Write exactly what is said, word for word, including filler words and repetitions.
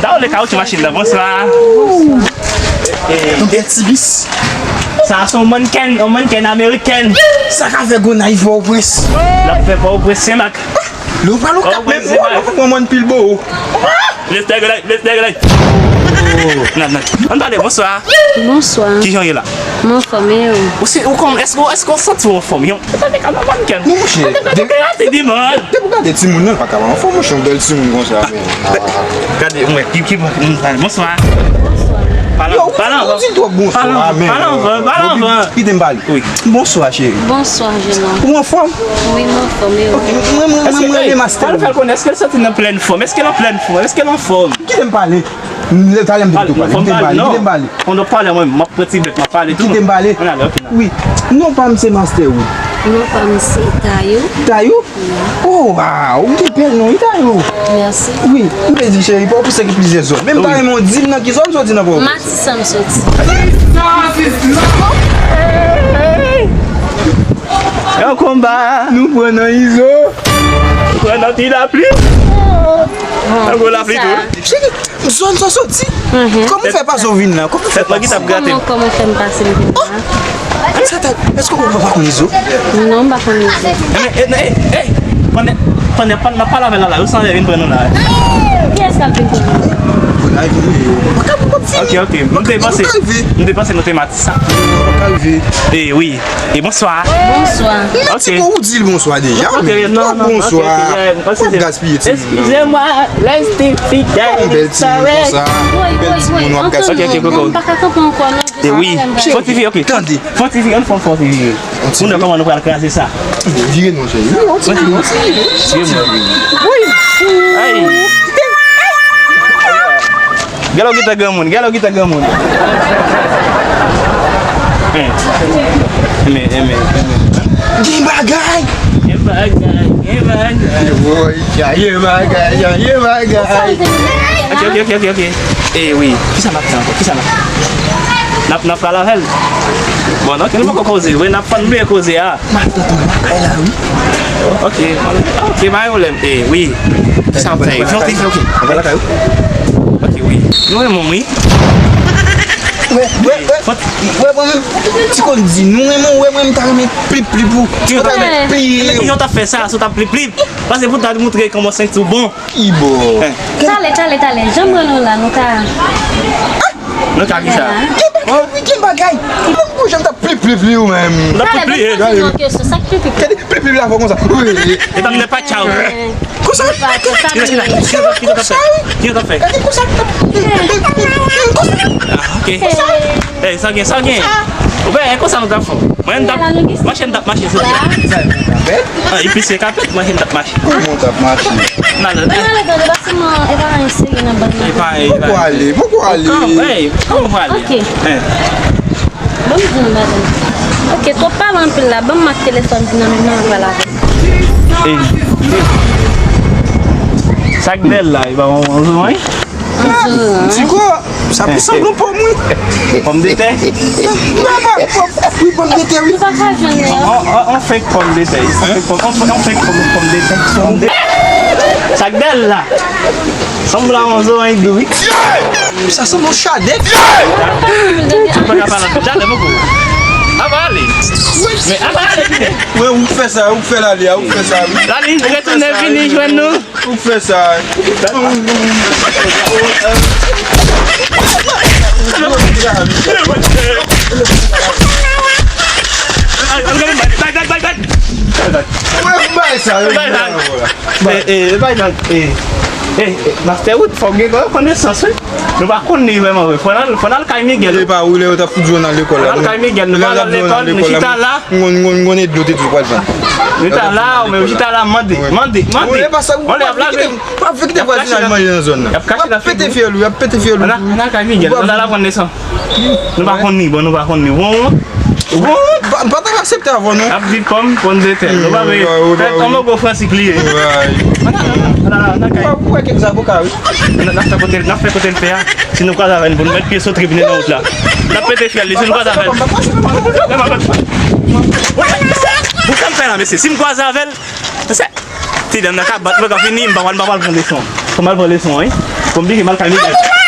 Dale, dale, kawoutchou machin nan. Bonswa. Yon bèl ti bis. Sa se yon mannken, yon mannken amerikèn. Sa ka fè Gonayiv Pòtoprens. L ap fè Pòtoprens Senmak. Lè w pral Okap menm, w ap pran mòn pil bo. Mister Gonayiv, mister Gonayiv. Nan, nan. Ann pale, bonswa. Bonswa. Kijan w ye la? Mwen anfòm, e ou? Ou se, ou kòm, èske, èske w santi w anfòm? Yon, tande kòman mannken. Non, monchè, tande kòman de- kòman te di, man. Depi w gade timoun nan, l pa ka pa anfòm, monchè, yon bèl timoun konsa, men. Gade, mwen, ki, ki, bonswa. Pale, pale anvan. Ou di twòp bonswa, men. Pale anvan, pale anvan. Kite m pale. Wi. Bonswa, cheri. Bonswa, jennonm. Ou anfòm? Wi, mwen anfòm, e ou? Ok, mwen, mwen, mwen, mwen renmen master. Fè l konnen, èske l santi l an plèn fòm? Èske l an plèn fòm? Èske l anfòm? Kite m pale. Talè m te tou pale. Kite m pale, kite m pale. Pandan w pale, mwen, m ap pran ti bèt, m ap pale tou. Kite m pale. Ann ale, ok, nan. Wi. Non pa m se Master Wood. Non pa m se Tayou. Tayou? Oh, wow, ou gen bèl non, wi, Tayou. Mèsi. Wi, m te di, cheri, Pòtoprens gen plizyè zòn. Men m ta renmen w di m nan ki zòn w soti nan Pòtoprens. Matisan m soti. Yon konba. Nou pran nan Izo. Nou pran nan ti lapli. Nan gwo lapli tou. Cheri, zòn sa w soti? Kòman w fè pase w vin la? Kòman w fè pase? Kòman, kòman w fè m pase m vin la? Sa ta, èske ou pa konn Izo? Non, m pa konn Izo. Enben, e, e, e, pandan, pandan, pandan n ap pale avè l la, la, yo sanble vin pran nou la. Kiyès k ap vin pran nou? Bon, la, vini, yo. Ok, ok. M te panse, m te panse nou te Matisan. E wi. E bonswa. Bonswa. Ok. Ou di l bonswa deja. Ok, non, non, ok, ok, yeah, m panse se gaspiye ti moun nan. Excusez-moi, let's take it. Yon bèl ti moun konsa. Bèl ti moun w ap gaspiye. Ok, ok, koko. M pa ka kanpe ankò, non. E wi. Fò ti vire, ok. Tande. Fò ti vire, ann fè yon fò ti vire. Moun nan, kòman nou pral kraze sa? Vire non, cheri. Vire, yon ti vire, yon ti vire. Vire, mwen. Wi. Ay. Gèlè w gentan granmoun, gèlè w gentan granmoun. Enben, enben, enben. Gen bagay! Gen bagay, gen bagay. Woy, gen bagay, gen bagay. Ok, ok, ok, ok, ok. E wi, kisa n ap fè ankò? Kisa n ap fè? N ap, n ap pale avè l. Bon, ok, nou poko koze vre, n ap fè n bliye koze a. Matant mwen lakay la, wi. Ok, ok, pa gen pwoblèm. E wi. Kisa w ap fè? Fè yon ti fè, ok. Anba lakay ou? Ok, wi. Nou renmen w, wi. Wè, wè, wè. Wè, mwen menm, ti konn di, nou renmen w, wè, mwen, m ta renmen plip, plip ou. Kijan w t ap fè? Kijan w t ap fè sa, si w t ap plip, plip? Paske pou w ta montre kòman senti w bon. Ki bò? Talè, talè, talè. Jan m wè nou la, nou ka. Nou ka kisa? Gen bagay, wi, gen bagay. Mwen, mwen, jan m t ap plip, plip, plip, ou menm. Talè, ban m poze w kesyon, sa k plip, plip? Gade, plip, plip la fò konsa. Wi. E tann nèg pa tchaw. Konsa. Kisa, kisa, kisa, kisa w t ap fè? Kisa w t ap fè? Gade konsa. Konsa. Ah, ok. Ey, sa w gen, sa w gen. Ou wè, e konsa nou t ap fè. Mwen, m t ap mache, m t ap mache sou pye. Sa e pou w t ap fè? Ah, epi se kapèt, mache, m t ap mache. Kòman w t ap mache? Nan, nan, nan. Mwen ale tande, paske mwen, e pa anyen serye nan bann nan. E pa, e pa. Poko ale, poko ale. Kòman, ey, kòman w prale? Ok. Hein. Ban m di nou bagay. Ok, twòp pale anpil la, ban m mak telefòn nan men mwen, mwen pale avè l. Ey. Sa k bèl la, e pa yon, yon, yon, hein? Ti ko, sa pou sanble yon pòm, wi. Pòmdetè? Non, pa pòm, wi, pòmdetè, wi. Nou pa ka jwenn li, an. On, on, on fake pòmdetè. On fake pòm, on, on fake pòm, pòmdetè. Pòmdetè. Sa k bèl la. Sanble a yon zoranj dou, wi. Sa sanble yon chadèk. Ou pa ka pale anpil. Talè, poko. Ava ale. Wi, Men apa ale kite? Wè, ou k fè sa, ou k fè l ale a, ou k fè sa, wi. Lalin retounen vini jwenn nou. Ou k fè sa. Bay, bay, bay, bay. Wè, bay sa, wi. Bay sa. E, e, bay sa, e, e, e, Master Wood, fò w gen konesans, wi. Nou pa konn li vrèman vre. Fò n al, fò n al kay Miguel. E pa ou lè yo t ap fout jwenn nan lekòl la. Fò n al kay Miguel, nou pa al lekòl, nou chita la. M konn, m konn, m konn e dlo te di w pral vann. Nou ta la, ou menm chita la, mande, mande, mande. Ou lè pa sa, ou pa vle kite, pa vle kite vwazinaj manje nan zòn nan. Y ap kache nan figi w. Y ap pete fyèl ou, y ap pete fyèl ou. Ann al kay Miguel, ann al aprann leson. Nou pa konn li, bon, nou pa konn li. Won, won. M pa t ap aksepte avè w, non. Ap di pòm, pòmdetè. Nou pa vle. Fèt anmò gwo Fransik li ye. Ann al, ann al, ann al kay. Ou wè kèk zaboka, wi. N ap fè kote, n ap fè kote l fè a. Si nou kwaze avè l, pou nou met pye sotre vini nan wout la. N ap pete fyèl li, si nou kwaze avè l. Pou sa m fè la, mesye, si m kwaze avè l, mesye, ti dam nan ka bat mwen, kan fini, m pa pral, m pa pral pran leson. Fò m al pran leson, wi. Fò m bije m al kay Miguel.